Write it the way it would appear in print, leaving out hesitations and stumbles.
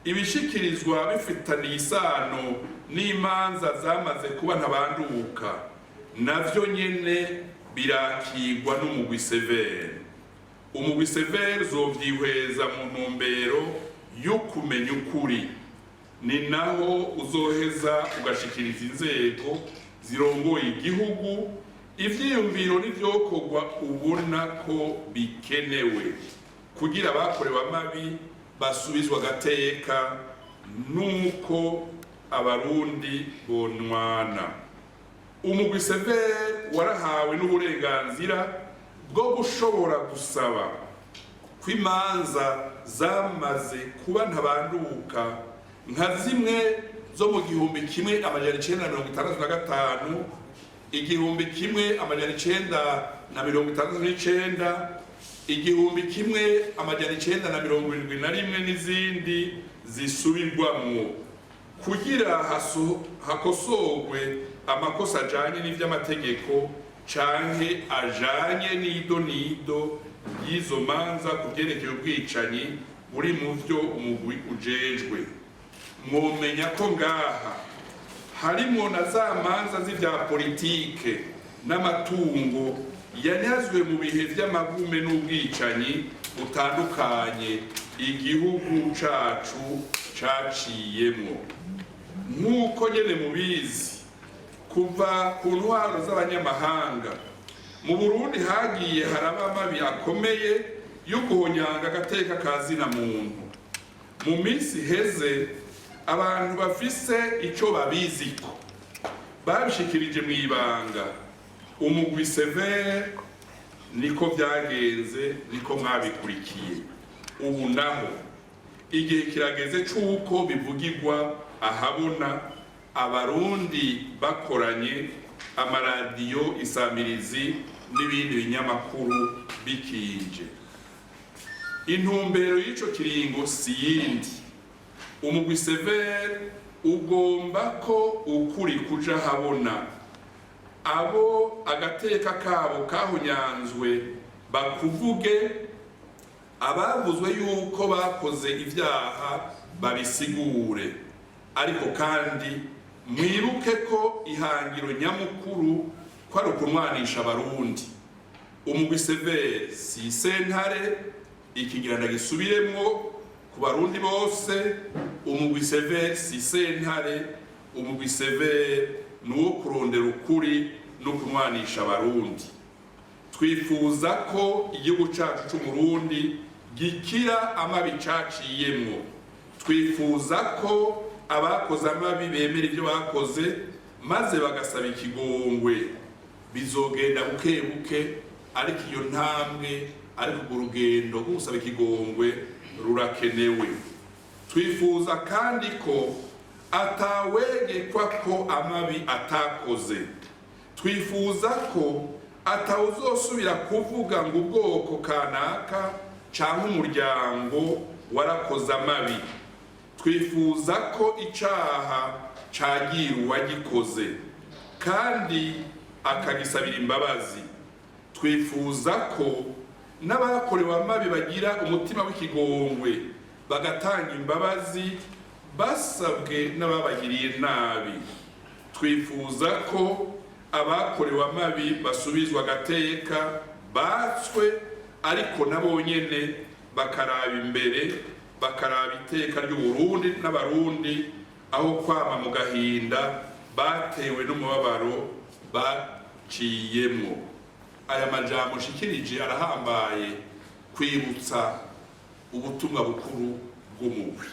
Ibishikirizwa bifitaniye isano n'imanza zamaze kuba ntabanduka navyo nyene birakigwa n'umugwi CVR. Umugwi CVR uzovyihweza mu ntumbero yo kumenya ukuri, ni naho uzoheza ugashikiriza inzego zirongoye igihugu ivyiyumviro n'ivyokorwa ubona ko bikenewe kugira abakorewe amabi basubizwe agateka nuko Abarundi bonwana. Umugwi CVR warahawe n'uburenganzira bwo gushobora gusaba ko imanza zamaze kuba ntabanduka, nka zimwe zo mu 1965, 1969, 1971 n'izindi, zisubirwamwo kugira hakosorwe amakosa ajanye n'ivy'amategeko canke ajanye n'idonido y'izo manza ku vyerekeye ubwicanyi buri mu vyo umugwi ujejwe. Mwomenya ko ngaha harimwo na za manza z'ivya politike n'amatungo yanyazwe mu bihe vy'amagume n'ubwicanyi butandukanye igihugu cacu caciyemwo. Nk'uko nyene mubizi, kuva ku ntwaro z'abanyamahanga mu Burundi hagiye haraba amabi akomeye yo guhonyanga agateka ka zina muntu. Mu minsi iheze abantu bafise ico babiziko babishikirije mu ibanga umugwi CVR. Niko vyagenze, niko mwabikurikiye. Ubu naho igihe kirageze c'uko bivugirwa ahabona, Abarundi bakoranye, amaradiyo, isamirizi n'ibindi binyamakuru bikinje. Intumbero y'ico kiringo si yindi: umugwi CVR ugomba ko ukuri kuja habona, abo agateka kabo kahonyanzwe bakuvuge, abavuzwe yuko bakoze ibyaha babisigure. Ariko kandi mwibuke ko ihangiro nyamukuru ko ari ukunwanisha Abarundi. Umugwi CVR si sentare. Ikigira ndagisubiremwo ku Barundi bose: umugwi CVR si sentare. Umugwi CVR ni uwo kurondera ukuri no kunwanisha Abarundi. Twifuza ko igihugu cacu c'Umurundi gikira amabi caciyemwo. Twifuza ko abakoze amabi bemera ibyo bakoze maze bagasaba ikigongwe. Bizogenda buke buke, ariko iyo ntambwe, ariko urwo rugendo rwo gusaba ikigongwe rurakenewe. Twifuza kandi ko atawegekwa ko amabi atakoze. Twifuza ko atawuzosubira kuvuga ngo ubwoko kanaka canke umuryango warakoze amabi. Twifuza ko icaha cagira uwagikoze kandi akagisabira imbabazi. Twifuza ko n'abakorewe amabi bagira umutima w'ikigongwe, bagatanga imbabazi basabwe n'ababagiriye nabi. Twifuza ko abakorewe amabi basubizwa agateka batswe, ariko nabo nyene bakaraba imbere, bakaraba iteka ry'Uburundi n'Abarundi, aho kwama mu gahinda batewe n'umubabaro baciyemwo. Aya majambo nshikirije arahambaye kwibutsa ubutumwa bukuru bw'umugwi.